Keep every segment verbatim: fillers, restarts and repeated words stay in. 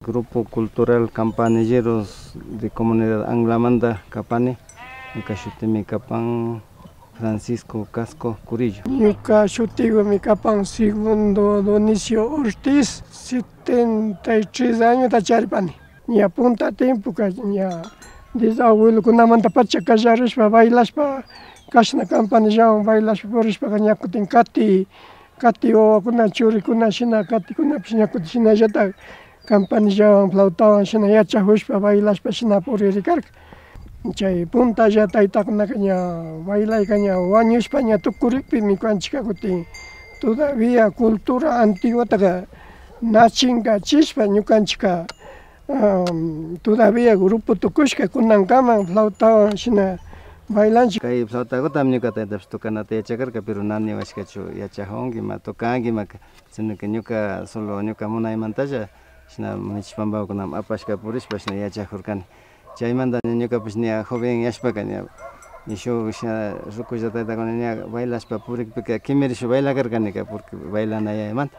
Grupo Cultural Campanilleros de Comunidad Anglamanta kapani. Ñuka shutimi kapan Francisco Casco Curillo. Ñuka shutigumi kapan Segundo Donicio Ortiz, setenta y tres añota charipani. Ña punta tiempoka ña diez abuelokunamanta pacha kallarishpa, bailashpa, kashna campanillawan bailashpa purishpaka ña kutin kati, kati wawakuna, churikuna shina katikunapish ña kutin shinallata campanillawan, flautawan shina yachajushpa, bailashpa shina puririkarka. Chay puntalla taytakunaka ña bailayka ña wañushpa ña tukurikpimi kanchikka kutin todavía cultura antiguotaka na chinkachishpa ñukanchikka, am, todavía grupo tukushka kunankaman flautawan shina bailanchik. Kay flautagutami ñuka taytapish tukanata yachakarka, pero na niwashkachu yachajunki ima, tukanki imaka, sino que ñuka solo ñuka munaymantalla shina nichishpambakunami apashka purishpa shina yachajurkani. Chaymanta ña ñukapish ña joven yashpaka ña, ña shuk shina rukulla taytakuna ña bailashpa purikpika kimirishpa bailakarkanika, porque bailana yaymanta.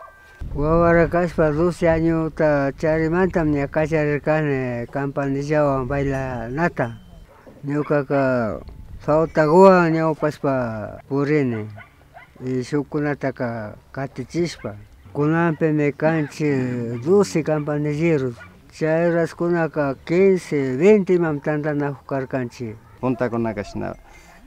Wawara kashpa doce añota charimantami ña kacharirkani campanillawan bailanata. Ñukaka flautaguwan ñawpashpa purini. Y shukkunataka katichishpa. Kunanpimi kanchik doce campanilleros. Chay horaskunaka quince, veinte imami tantanakuj karkanchik. Puntakunaka shina,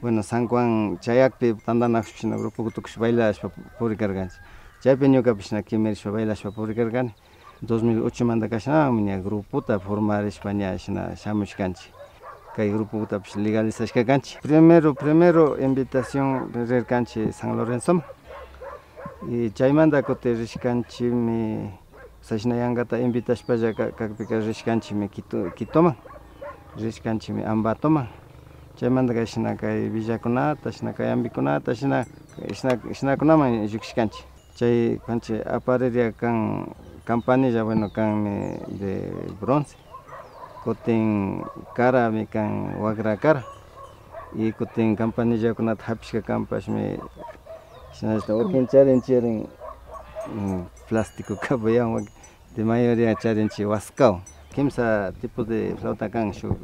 bueno, San Juan chayakpi tantanakushpa shina grupo tukushpa bailashpa purikarkanchik. Chaypi ñukapish shina kimirishpa bailashpa purikarkani. Dos mil ochomanta kashnawanmi ña grupota formarishpa ña shina shamushkanchik. Kay grupokutapish legalizashka kanchik. Primero, primero invitación rirkanchik San Lorenzoman. Y chaymanta kutin rishkanchikmi, o sea, shina yankata invitashpalla ka-, kakpika rishkanchikmi Quito, Quitoman, rishkanchikmi Ambatoman. Chaymantaka shina kay villakunata, shina kay ambikunata, shina, shina, shinakunaman llukshishkanchik. Chay kanchik apaririak kan campanilla, bueno, kanmi de bronce. Kutin karami kan wakra kara. Y kutin campanillakunata japishka kanpashmi, shinallata wakin charinchik yarin, mm, plástico capoyawan, wakin de mayoría charinchik waskawan. Kimsa tipo de flauta kan, shuk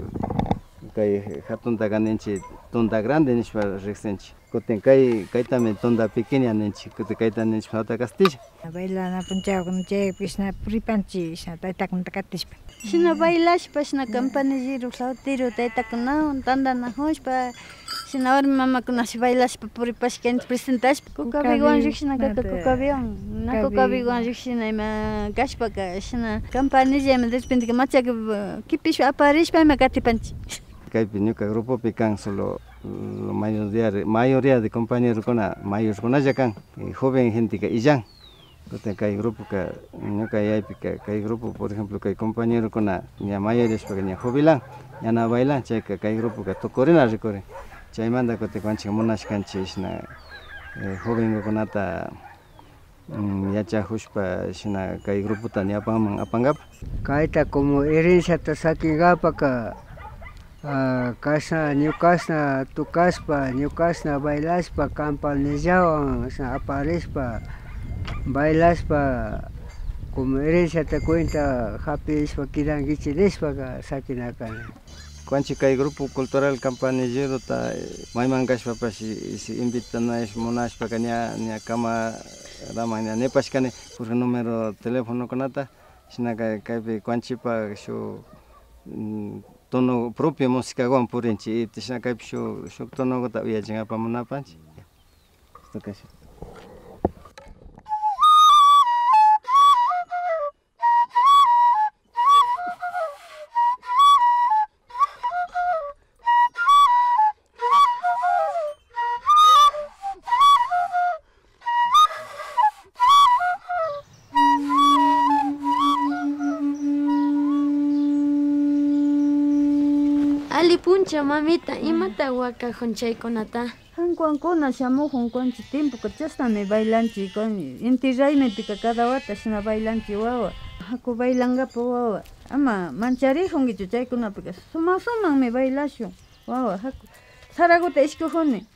kay jatuntaka ninchik tunda grande nishpa riksinchik. Kutin kay, kaytami tunda pequeña ninchik, kutin kayta ninchik flauta castilla. Bailana punchawkuna chaypi shina puripanchik, shina taytakunata katishpa. Shina bailashpa, shina campanillero, flautero taytakunawan tantanajushpa, shina warmi mamakunashi bailashpa puripashkanchik, presentashpa, kukabiwan llukshinakaka kukabiwan, na kukabiwan llukshina ima kashpaka, shina campanilla ima derrepenteka machaka kipishpa aparishpa ima katipanchik. Kaypi ñuka grupopi kan solo, mm, mayoría de, mayoría de compañerokuna mayorkunalla kan, y joven genteka illan. Kutin kay grupoka, ñuka yaypika, kay grupo, por ejemplo, kay compañerokuna ña mayorishpaka ña jubilan, ña na bailan, chayka kay grupoka tukurina rikurin. Chaymanta kutin kanchik munashkanchik shina, eh, jovenkukunata mm, yachajushpa shina kay grupota ñawpaman apankapak. Kayta como herenciata sakinkapakka, ah, kashna, ñukashna tukashpa, ñukashna bailashpa, campanillawan shina aparishpa, bailashpa, como herenciata cuenta japishpa kidankichik nishpaka sakinakani. Kuanchi kay grupo cultural campanillerota, eh, mayman kashpapash, si, si invitanash munashpaka ña, ña camaraman ña nipashkani, porque número teléfonokunata, shinaka kaypi Kuanchipa shuk, mm, tono propio musicawan purinchi, y shina kaypi shuk, shuk tonokuta uyachinkapak munapanchi. Alli puncha, mamita, imata wakajun chaykunata? Jankuankuna shamujun, kuanchi tiempoka chashnami bailanchi, kuan inti raymipika cada wata shina bailanchi, wawa. Jaku bailankapak, wawa. Ama mancharijunkichu chaykunapika, sumak sumakmi bailashun, wawa, jaku. Saraguta ishkujuni.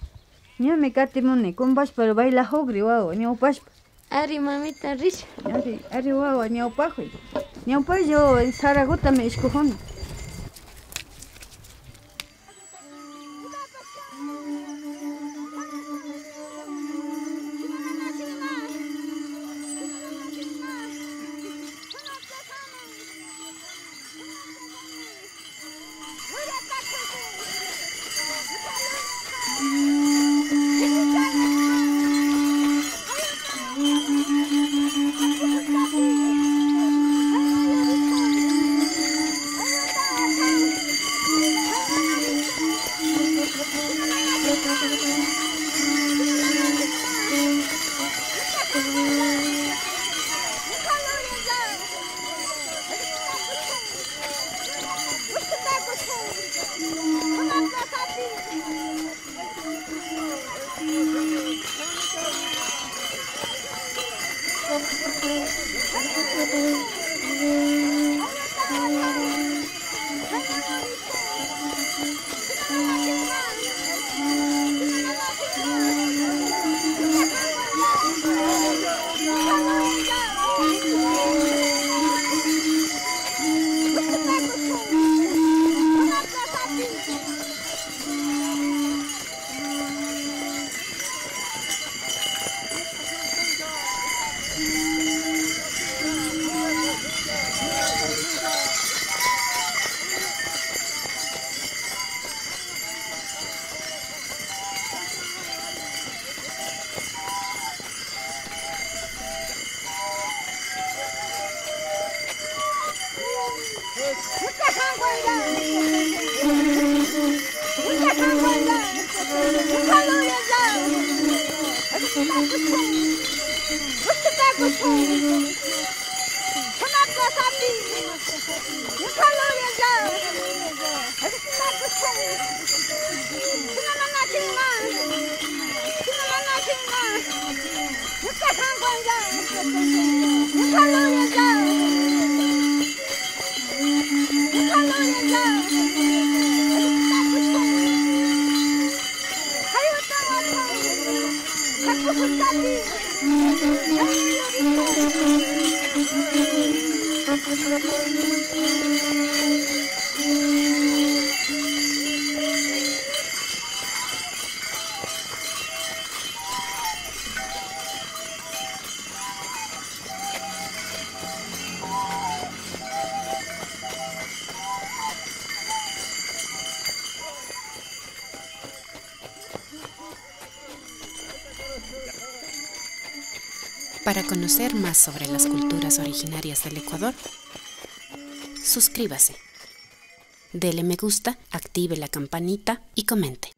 Ñami katimuni, kumpashpa bailajukri, wawa, ñawpashpa. Ari, mamita, risha. Ari, ari, wawa, ñawpajuy. Ñawpayllu saragutami ishkujuna. Para conocer más sobre las culturas originarias del Ecuador, suscríbase, dele me gusta, active la campanita y comente.